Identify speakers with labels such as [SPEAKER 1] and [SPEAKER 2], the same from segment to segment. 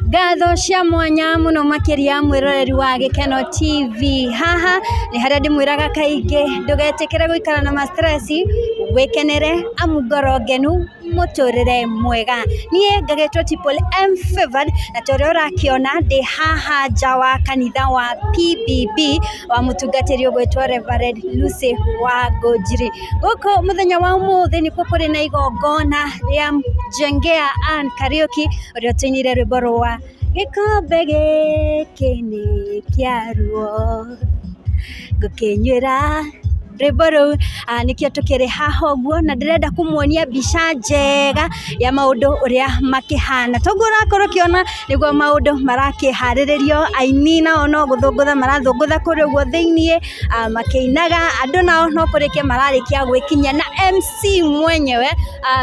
[SPEAKER 1] Ngatho cia mwanya mũno makĩria mwĩroreri wa Gĩkeno TV. Haha nĩ harĩa ndĩmwĩraga kaingĩ ndũgetĩkĩre gũikara na ma stress, wĩkenere amu ngoro ngenu mũtũrĩre mwega. Niĩ ngagĩtwo Triple M Favored na ta ũrĩa ũrakĩona ndĩ haha nja wa kanitha wa PBB wa mũtungatĩri ũgwĩtwo Reverend Lucy wa Ngũnjiri. Gũkũ mũthenya wa ũmũthĩ nĩkuo kũrĩ na igongona rĩa Njengea Ann Kariũki ũrĩa ũtũinĩire rwĩmbo rwa gĩkombe gĩkĩ nĩ kĩa ruo ngũkĩnyuĩra rwĩmbo rũu. Nĩkĩo tũkĩrĩ haha ũguo na ndĩrenda kũmuonia mbica njega ya maũndũ ũrĩa makĩhana. Toguo ũrakorwo ũkĩona nĩguo maũndũ marakĩharĩrĩrio, aini nao no gũthũngũtha marathũngũtha kũrĩa ũguo thĩiniĩ makĩinaga, andũ nao no kũrĩkia mararĩkia gwĩkinyia na MC mwenyewe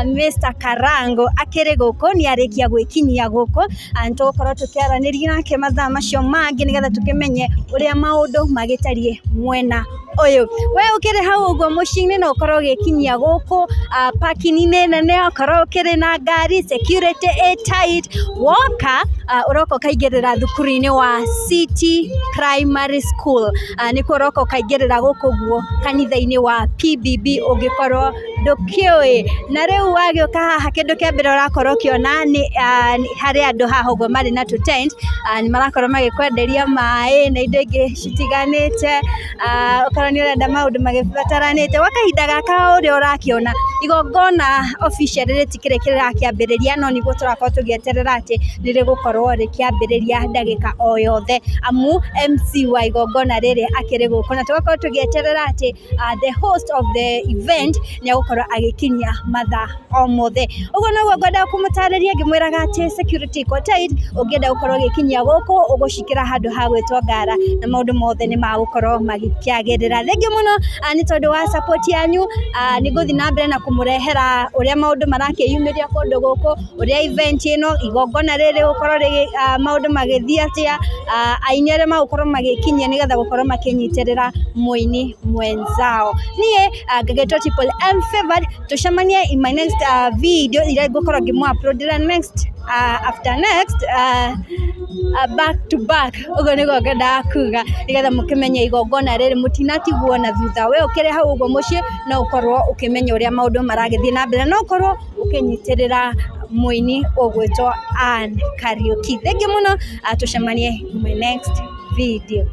[SPEAKER 1] Mr Karango akĩrĩ gũkũ, nĩ arĩkia gwĩkinyia gũkũ, nĩ tũgũkorwo tũkĩaranĩria nake mathaa macio mangĩ nĩgetha tũkĩmenye ũrĩa maũndũ magĩtariĩ mwena ũyũ. We ũkĩrĩ hau ũguo mũciĩ-inĩ no ũkorwo ũgĩkinyia gũkũ parking-inĩ nene, okorwo ũkĩrĩ na ngari, security ĩ tight, woka ũroka ũkaingĩrĩra thukuru-inĩ wa City Primary School, nĩkuo ũroka ũkaingĩrĩra gũkũ ũguo kanitha-inĩ wa PBB ũngĩkorwo ndũkĩũĩ. Na rĩu wagĩũka haha kĩndũ kĩa mbere ũrakorwo ũkĩona nĩ harĩ andũ haha ũguo marĩ na tũ tent, nĩ marakorwo magĩkwenderia maĩ na indo ingĩ citiganĩte, okorwo nĩ ũrenda maũndũ magĩbataranĩte. Gwa kahinda gaka o ũrĩa ũrakĩona igongona officially rĩtikĩrĩ rĩrakĩambĩrĩria no nĩguo tũrakorwo tũgĩeterera atĩ nĩ rĩgũkorwo rĩkĩambĩrĩria ndagĩka o yothe, amu MC wa igongona rĩrĩ akĩrĩ gũkũ na tũgakorwo tũgĩeterera atĩ the host of the event nĩ egũkorwo agĩkinyia mathaa o mothe. Ũguo noguo ngwendaga kũmũtarĩria ngĩmwĩraga atĩ security iko tight, ũngĩenda gũkorwo ũgĩkinyia gũkũ ũgũcikĩra handũ ha gwĩtwo Ngara na maũndũ mothe nĩ magũkorwo magĩkĩagĩrĩra. Thengiũ mũno nĩ tondũ wa support yanyu, nĩ ngũthiĩ na mbere na kũmũrehera ũrĩa maũndũ marakĩyumĩria kũndũ gũkũ, ũrĩa event ĩno, igongona rĩrĩ rĩgũkorwo maũndũ magĩthiĩ atĩa, aini arĩa magũkorwo magĩkinyia nĩgetha gũkorwo makĩnyitĩrĩra mũini mwenzao. Niĩ ngagĩtwo Triple M Favored, tũcemanie in my next video iria ngũkorwo ngĩmũ upload next after next back to back, ũguo nĩguo ngwendaga kuga nĩgetha mũkĩmenye igongona rĩrĩ mũtinatigwo na thutha. We ũkĩrĩ hau ũguo mũciĩ no ũkorwo ũkĩmenya ũrĩa maũndũ maragĩthiĩ na mbere, no ũkorwo ũkĩnyitĩrĩra mũini ũgwĩtwo Ann Kariũki. Thengiũ mũno, tũcemanie in my next video.